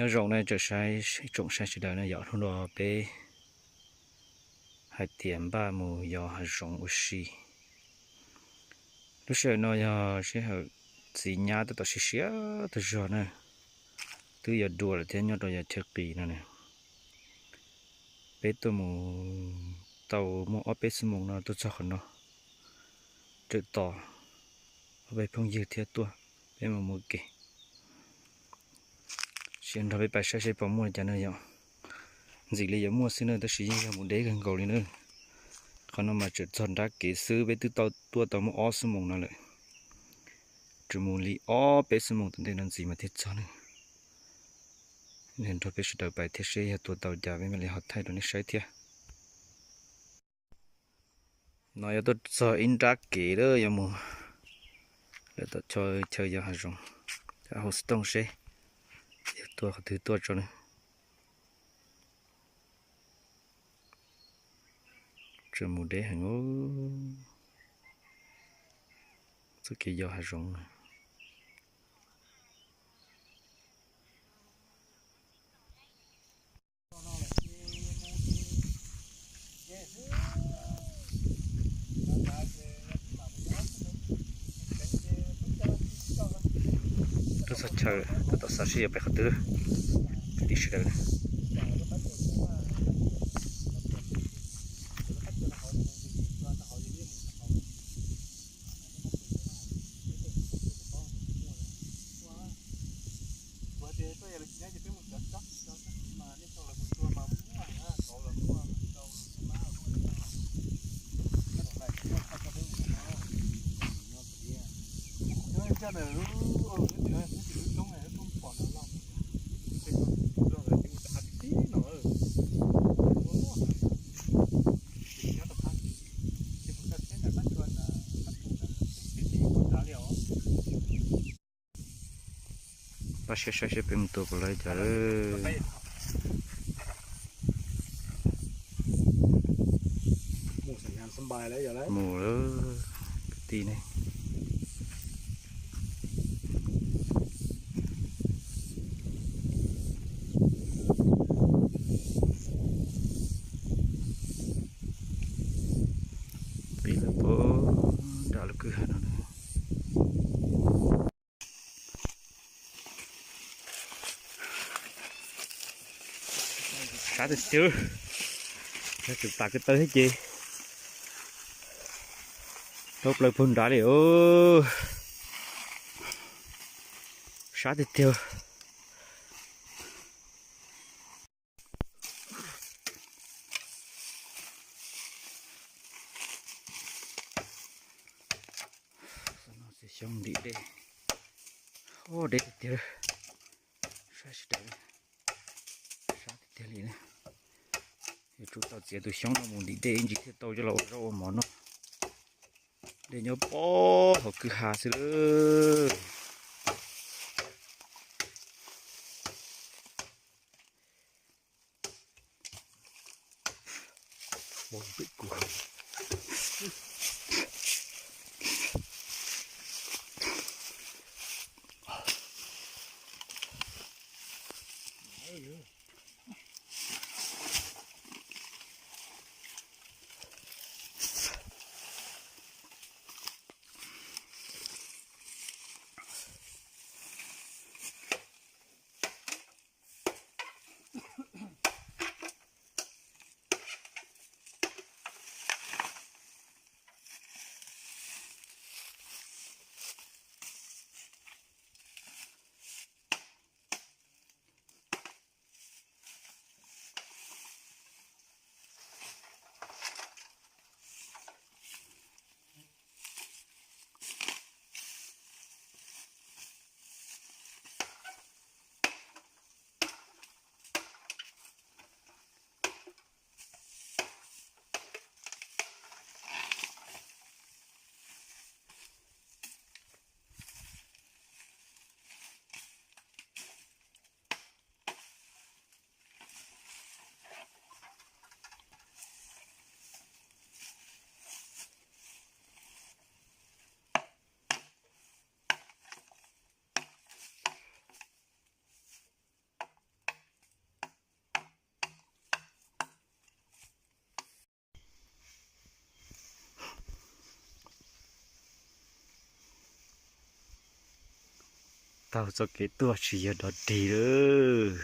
Nyob zoo na, tsoom saib sawv daws na, yog hnub no peb hais tias npaj mus yos hav zoov ua si. Lub sij hawm no yog sij hawm txiv nyab tab tom siav siav tag zog na, twb yuav dua lawm thiab nyob rau yav chaw qis no na. Peb tuaj mus tau muaj ob peb xuab moos no tuaj txog qhov no, tawm tos ob peb phooj ywg thiab tuaj, peb mus mus ua ke. Sib nrog peb pais saib seb puas muaj li cas na yom. Ntxim li yuav muaj xwb na, tab sis yeej yog mus deb kawg nkaus li na. Qhov no mas tseem txog nrab kev xwb, peb twb tau tuaj tau muaj ob xuab moos no lawm. Tseem mus li ob peb xuab moos tom ntej no ntxiv mas thiaj txog na. Nej nrog peb sawv daws pais thiab seb yog tua tau cas peb mam li ho thaij rau nej saib thiab. No yuav tuaj txog ib nrab kev lawm, yuav mus lawm tom chaw yos hav zoov, hauv xov tooj seb yog tuaj qhov twg tuaj tso na. Tseem mus deb heev, txoj kev yos hav zoov. Tuaj txog chaw, tab tom xav seb yuav pem qhov twg, kwv tij sawv daws. Pab saib saib seb peb mus tua puas lawv cas lawm. Mus lawm, kwv tij ne. Pib lawm puag nram lub kwj ha no. Sab tiag tiag, yog tseem tas ko taw thiab ces dhau plaws puag nrad li os. Sab tiag tiag. Xyoob ntim dej, deb tiag tiag, sab sawv daws, sab tiag tiag li na. Yuav tsum tau txiav tus xyoob no mus ntim dej ib ntsis thiaj tau coj los ua zaub ua mov noj. Dej nyob pob hauv kwj ha xwb lawm. Taug txoj kev tuaj tsis yog dog dig lawm.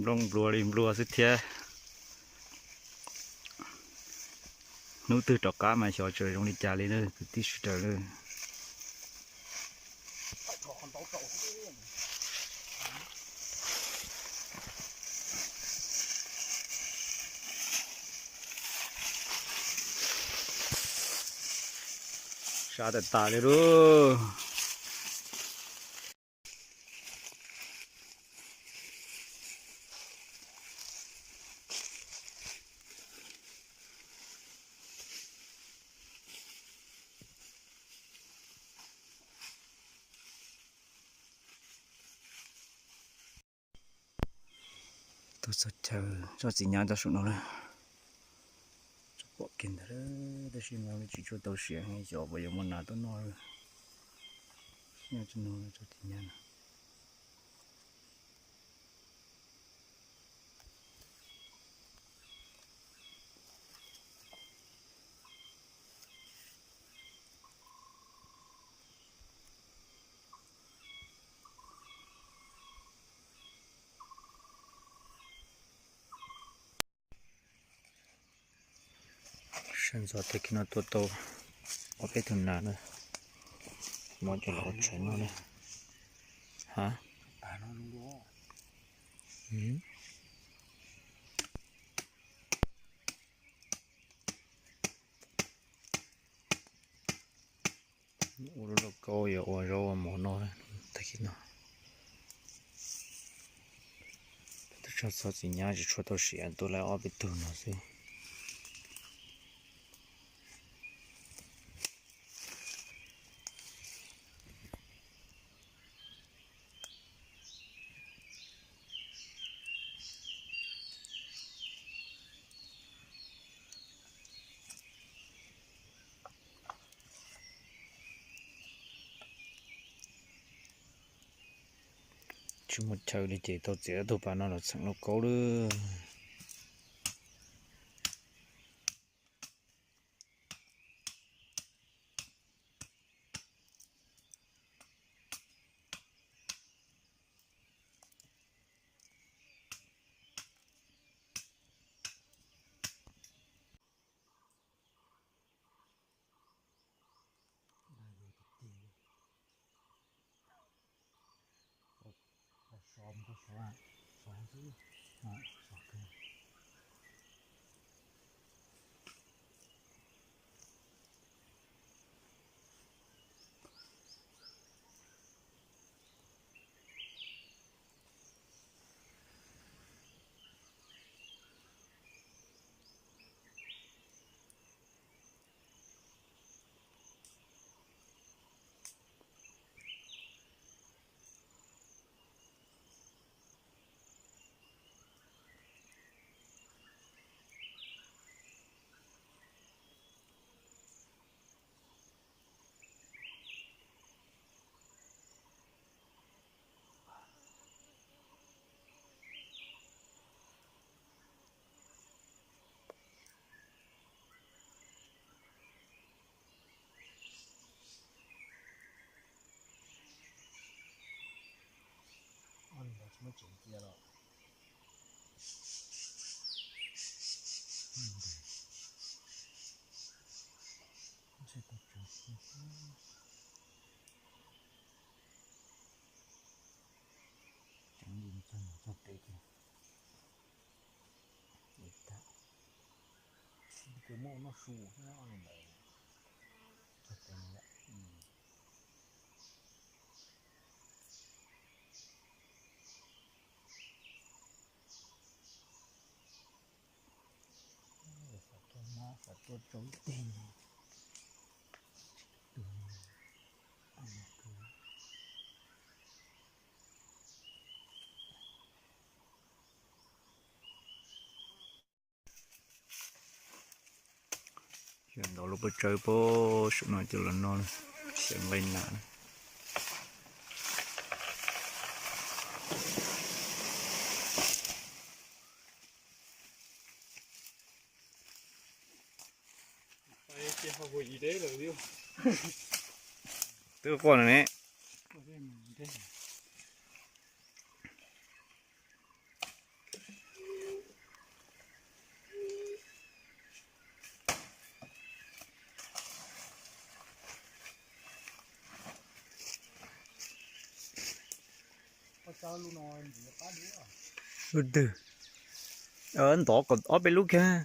Nplooj nplua li nplua xwb thiab. Hnub twg rov qab mas xyov tseem zoo li cas li na kwv tij sawv daws na. Sab tas tas li lauj. Tuaj txog chaw tsob txiv nyab tau saum no na. Tsob pom kiag ntawd, tab sis mas tsis tshua tau siav, xyov puas yuav muaj nas tuaj noj. Nyob tsob no tsob txiv nyab no. Sab ntxov tag kis no tua tau ob peb tug nas na, muab coj los ua tshais noj na. Ha? Ua lub lauj kaub yuav ua zaub ua mov noj tag kis no. Twb tso txog txiv nyab tsis tshua tau siav, tua lawm ob peb tug no xwb. Tsis muaj chaw li ces tau txiav tug pas no los txheem lauj kaub lawm. Ces muab noj su ntawd. Xav tuaj mob, xav tuaj rau ib teg. Yog ntau lub pob tsawb pob saum no coj los noj, xyaw nqaij nas. Twb quaj no ne. Lub twg? Ntov kom ob peb lub kiag.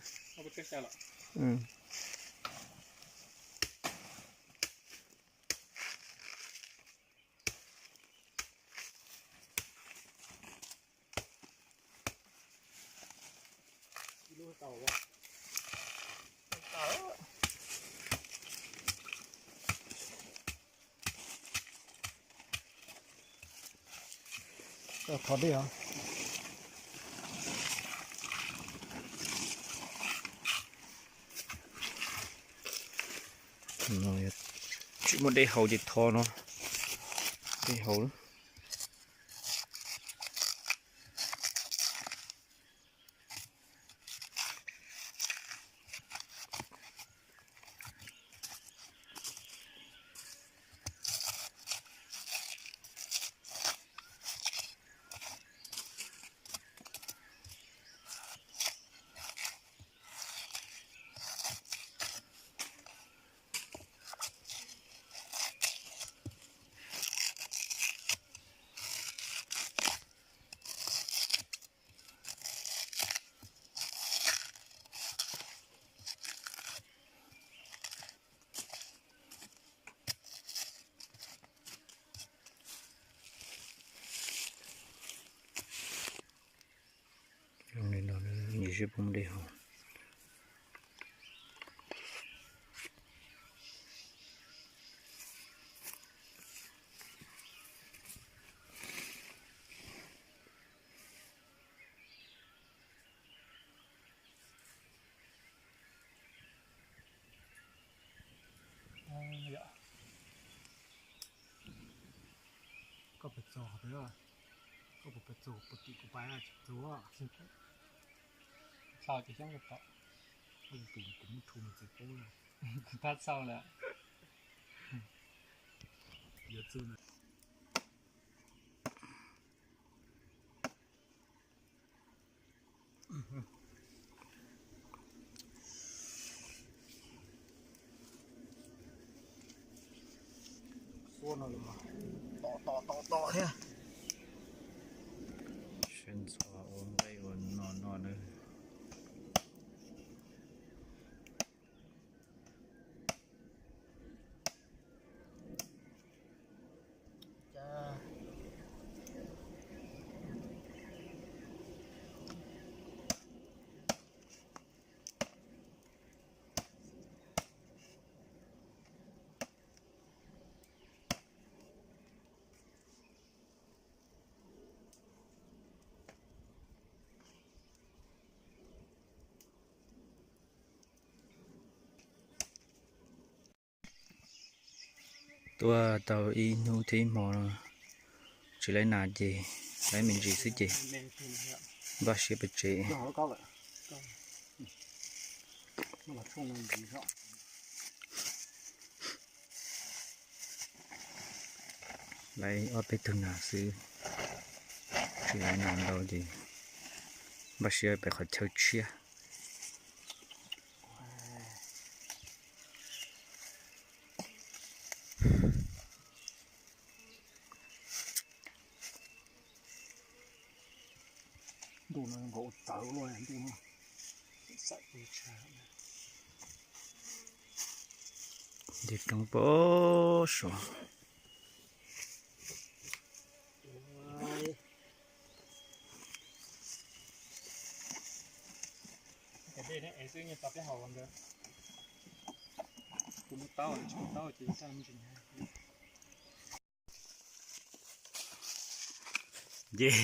Thov dej os. Tsis muaj dej haus ces thov no. Dej haus. Zoo li no, nws sib poob dej haus. Koj puas txaus qhov peb, koj puas txaus puas tim kuv pais tsis txaus? Txhaum ces xyoob koj tom. Kuv muab thu nws txiv pub lawm. Kuv tab txhaum lawm. Yuav txwj na. Suab no los tom tom tom tom thiab. Sab ntxhua ua nqaij ua no no na. Tuaj tau ib hnub thiab ib hmo no, tsis laib nas ces laib me ntsis xwb ces npaj siab pem tsev. Laib ob peb tug nas xwb, tsis laib nas ntau ces npaj siab pem qhov chaw tshiab. Ntuj no nkaus txawv luaj ntuj no. Nce roob pem saud. Ces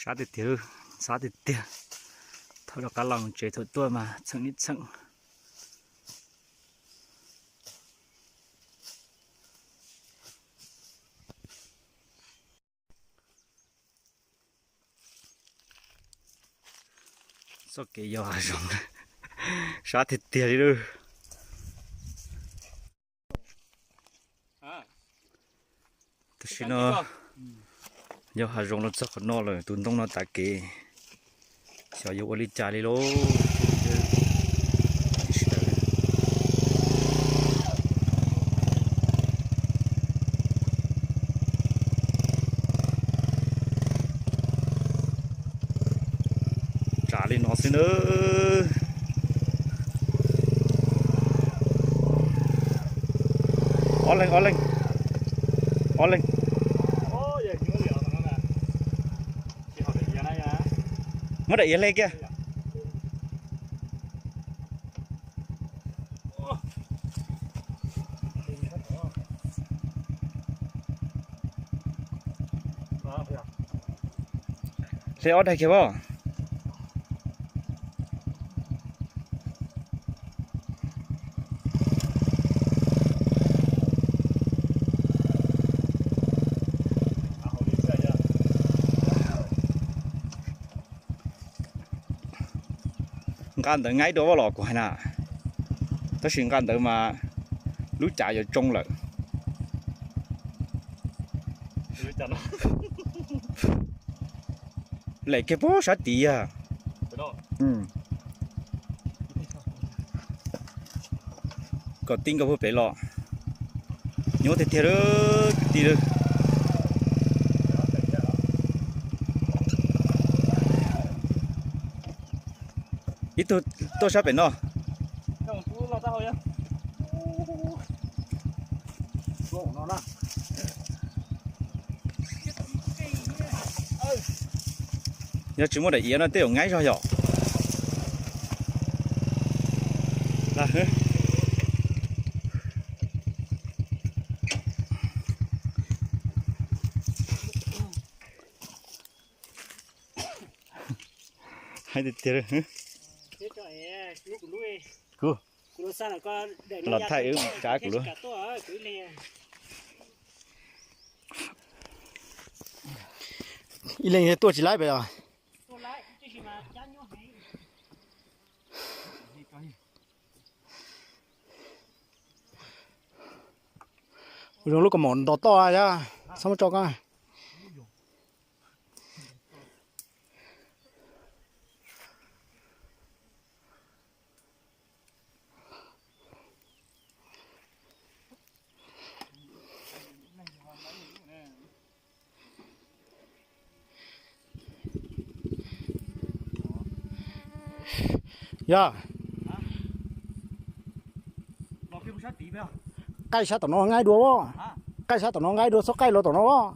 sab tiag tiag, sab tiag tiag. Thaum rov qab los tsev thaum tuaj mas txheem niaj txheem. Txoj kev yos hav zoov sab tiag tiag li lawm. No yog hav zoov los txog qhov no lawm, tus ntoo no tav kev, xyov yuav ua li cas li lauj. Tsav li no xwb na. Ob leeg, ob leeg, ob leeg. Muab daim iav hle kiag. Hle ob daig kiag os. Nqa ntawd nqaib dua los kuv hais na, tab sis nqa ntawd mas lub cav yuav tsoo lawm. Lem kiag puag sab tid yog. Kom ti nkaus puag pem los. Nyuaj tiag tiag lawm kwv tij lawm. Ib tug tuaj sab pem no. Yog tsis muaj daim iav no tej zaum nqaib zog yom. Hais tiag tiag. Kuv los thaij wb tsav kuv lub. Ib leeg tuaj tsis laib pem os. Zoo lub kaus mom nto toj yog txhob muab tso koj. Yog qaij sab tom no nqaij dua os. Qaij sab tom no nqaij dua, txhob qaij los tom no os.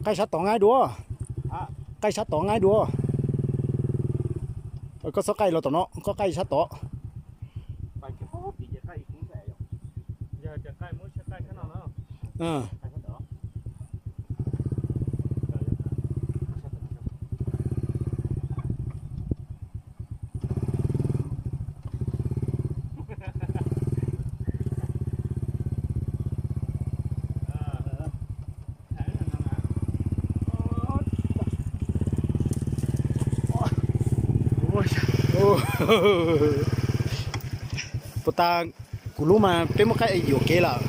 Qaij sab tod nqaij dua. Qaij sab tod nqaij dua. Koj txhob qaij los tom no, koj qaij sab tod. Puas tas kuv lub mas peb muab qaij yuam kev lawm.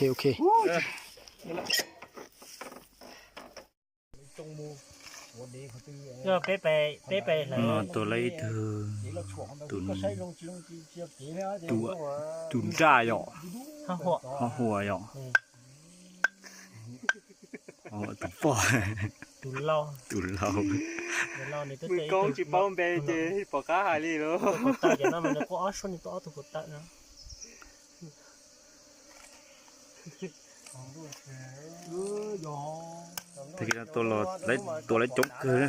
Ok, ok. Peb pe, peb pe hlawv. No tua lawv ib tug, tus, tus nraj yom, ho huas yom. Tus poj, tus laus. Koob tsis paub npe ces pom qab hais li lauj. Tus ko taw ces no mas nws quaj ob suab, nws tua ob tug ko taw no. Tag kis no tua los, tua lawv coob kawg na.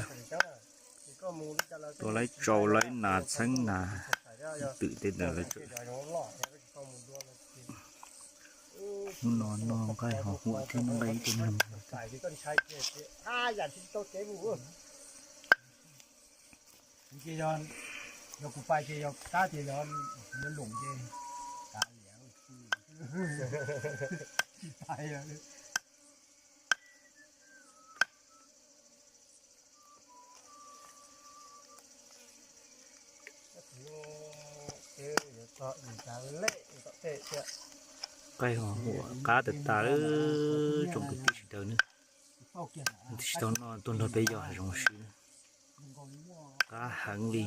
Tua lawv tsaus lawv nas txheeb nas, twm tej ntawd lawv tseem. Hnub no noj nqaij ho huam thiab noj nqaij ib tug noog. Ces yog, yog kuv pais ces yog kab ces yog, yog loom ces kav liam tsis pais. Nqaij ho huam qab tas tas lawm tsoom kwv tij sawv daws na. Tsis tau noj tuaj nrog peb yos hav zoov sib na. Qab heev li.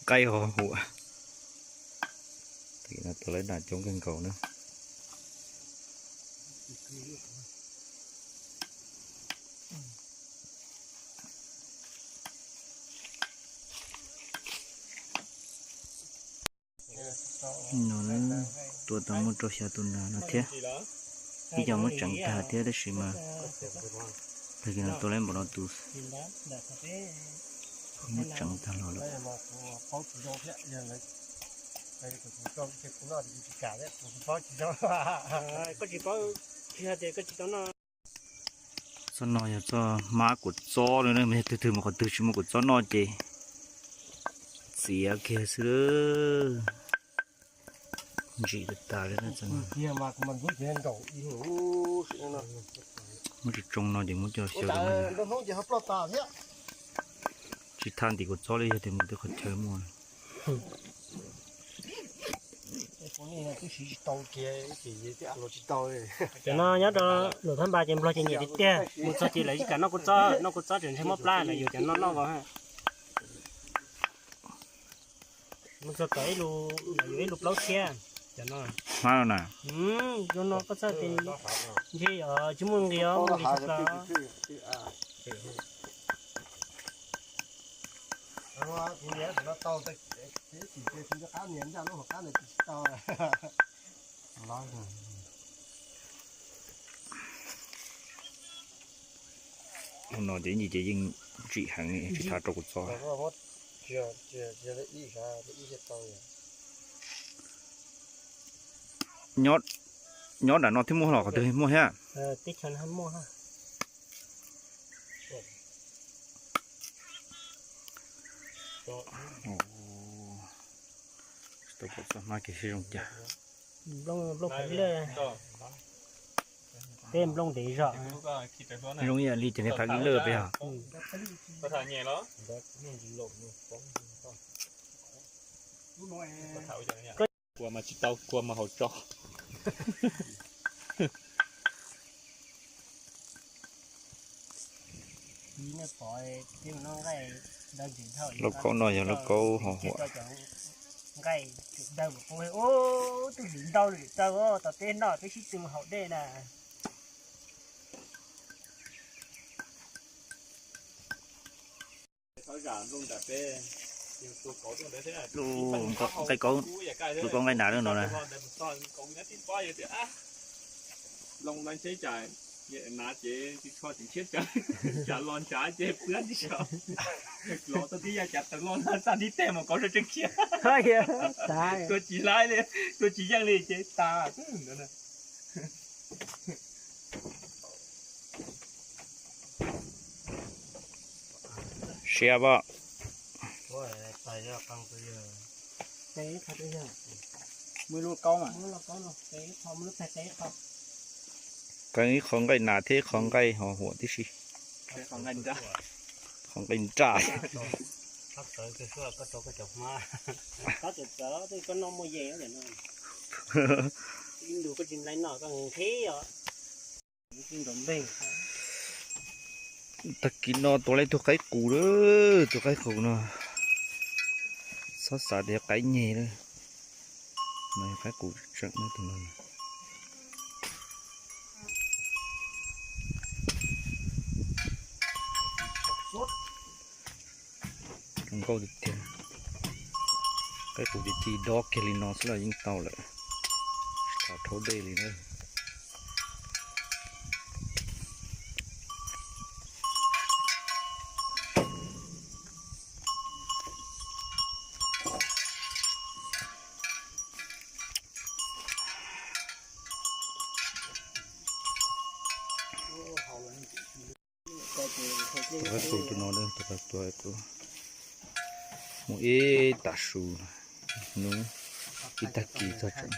Nqaij ho huam. Tus no tua lawv nas coob kawg nkaus na. No tua tau muaj rau xya tus nas no thiab. Ib co muab tseev tag thiab tab sis mas tag kis no tua lawv npaum no tus muab tseev tag los lawm. Txoj no yog txoj hmab kua txob na, yog twg twg mus qhov twg tsis muaj kua txob noj ces txiav kiag xwb. Ntsim tas tas li. Muab tsis tsoo no ces muab coj xyaw rau. Tsis thaj ntim kua txob li, yog tias mus tej qhov chaw muaj. Cov no nyob rau Luam Thaj Npas ces nplog ces nyiam tiag tiag, mus txog ces lawv tsis kam noj kua txob, noj kua txob tseem ntshai mob plab na, yus cov no noj nkaus. Mus txog tom ib lub, yuav ib lub plaub tshiab. Cov no hmab no na. Zoo no koj txhob tias ntshe yog tsis muaj nqi os, muaj nqi tsis tau. Hnub no ces ib ntsis ces yeej ntsim heev li, tsis tau rau kua txob. Nyob nram no thiab muaj los qhov twg muaj thiab? Tsis tau pom txoj hmab kiag seb zoo cas. Nplooj, nplooj phav ib lawj, peb nplooj ntev zog. Zoo ib yam li cov niag phav ib lawj peb hos. Kua mas tsis tau, kua mas haus tso. Lauj kaub no yog lauj kaub ho huam. Tus hliv ntau lwm taw tom teb noj peb sib tw mus haus dej na. Nqaij kaub, tus kaub nqaij nas lawm no na. Loo ntawd ntshe cas, nav ces tsis tsho tseem khiab tsawv, cas los ntshav ces pwab tib so. Los tau tib yam cas tawm los txaj ntiv teg mus kauv sawv tsees khiab. Tua tsis laib li, tua tsis yeej li ces tas. Siab pom. Qee ib qho nqaij nas thiab ib qho nqaij ho huam tib si. Qhov nqaij nraj. Tag kis no tua tau ib tug qaib qus lawm, tus qaib qus no txhob xav tias yog qaib nyeg lawm, no yog qaib qus tseem tseem tus no. Zoo nkauj tiag tiag. Qaib qus ces ci dob kiag li no xwb los yeej tau lawm, tsis tas dhau dej li na. Tus qaib qus tus no, tus qaib qus mus ib tag su, hnub ib tag kis txog tseem.